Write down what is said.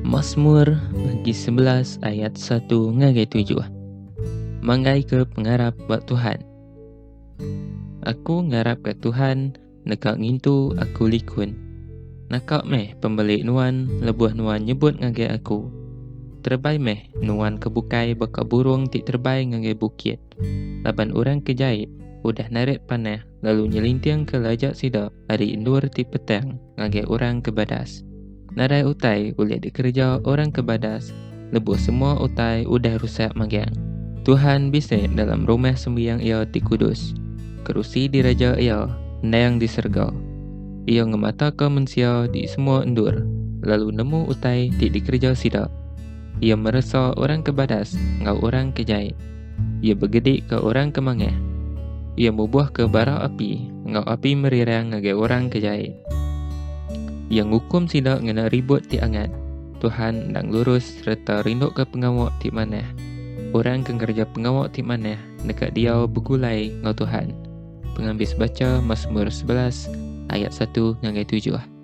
Masmur bagi 11 ayat 1 ngagai 7. Manggaika pengarap ba Tuhan. Aku ngarapka Tuhan deka ngintu aku likun. Naka meh pembeli nuan lebuh nuan nyebut ngagai aku. Terebai meh nuan ke bukai baka burung ti terebai ngagai bukit, laban orang ke jai udah narit panah lalu nyelintingka laja sida ari endur ti petang ngagai orang ke badas. Nadai utai ulih dikereja orang ke badas lebuh semua utai udah rusak magang. Tuhan bisi dalam rumah sembiang Iya ti kudus. Kerusi diraja Iya endang di serega. Iya ngemataka mensia di semua endur, lalu nemu utai ti dikereja sida. Iya meresa orang ke badas enggau orang ke jai. Iya begedika orang ke mangah. Iya mubuhka bara api enggau api merirang ngagai orang ke jai. Iya ngukum sida ngena ribut ti angat. Tuhan endang lurus sereta rinduka pengawa ti manah. Orang ke ngereja pengawa ti manah deka diau begulai enggau Tuhan. Pengambis bacha Masmur 11 ayat 1 ngagai 7.